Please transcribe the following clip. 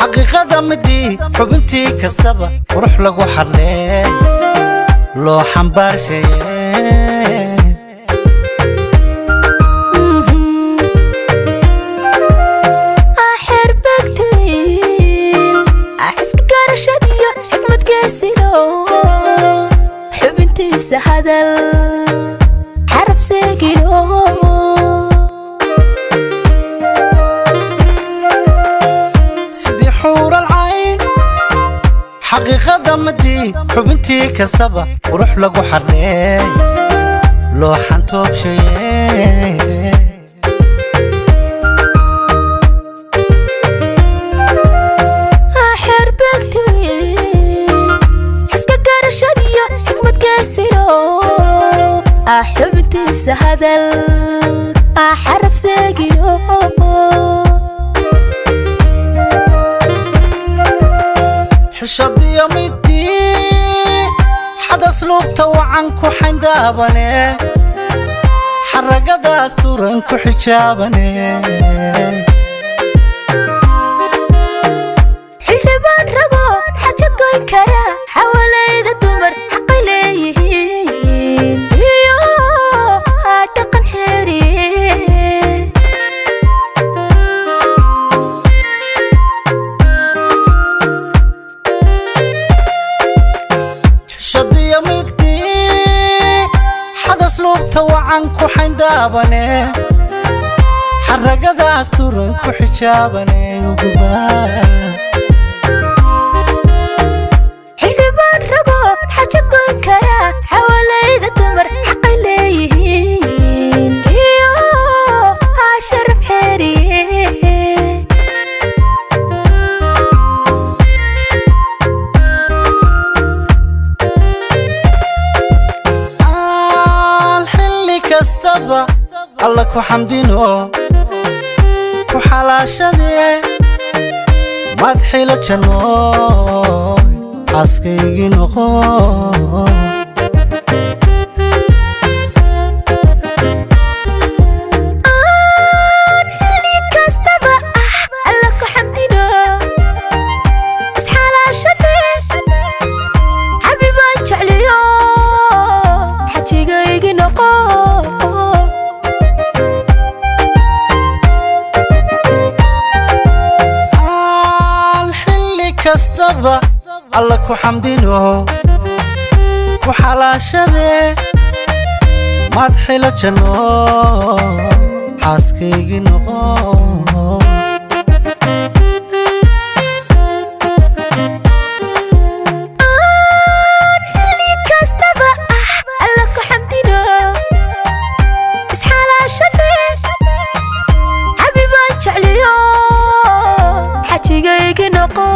Xaqiiqada midii xubintii kastaba qurux lagu xarleey, loo xambaarshaye. Xerbegtwiil xiska garashadiyo xikmad geesino, xubintiisa hadal xaraf seegino. Sidii xuural cayn, xaqiiqada midii xubintii kastaba qurux lagu xarleey, loo xantoobshaye. Xerbegtwiil xiska garashadiyo xikmad geesino, xubintiisa hadal xaraf seegino. Xishadiyo midii xadas luubta wacan ku xayndaabane, xaragadaas turan ku xijaabane. Xildhibaan rago xajo goyn kara, xawalayda dumar xaqay leeyihiin iyo dhaqan xeeriye. Xishadiyo midii xadas luubta wacan ku xayndaabane, xaragadaas turan ku xijaabane uguba. Xildhibaan rago xajo goyn kara, xawalayda dumar xaqay leeyihiin iyo sharaf xeeriye. Aan xilli kastaba Alla ku xamdino, ku xalaashadee, maad xilo jannooy, xaaskaygii noqo. Aan xilli kastaba Alla ku xamdino, isxalaashane, xabibaan jecliyo, xajigaygi noqo. Aan xilli kastaba Alla ku xamdino, ku xalaashadee, maad xilo jannooy, xaaskaygii noqo. Aan xilli kastaba Alla ku xamdino, isxalaashane, xabibaan jecliyo, xajigaygi noqo.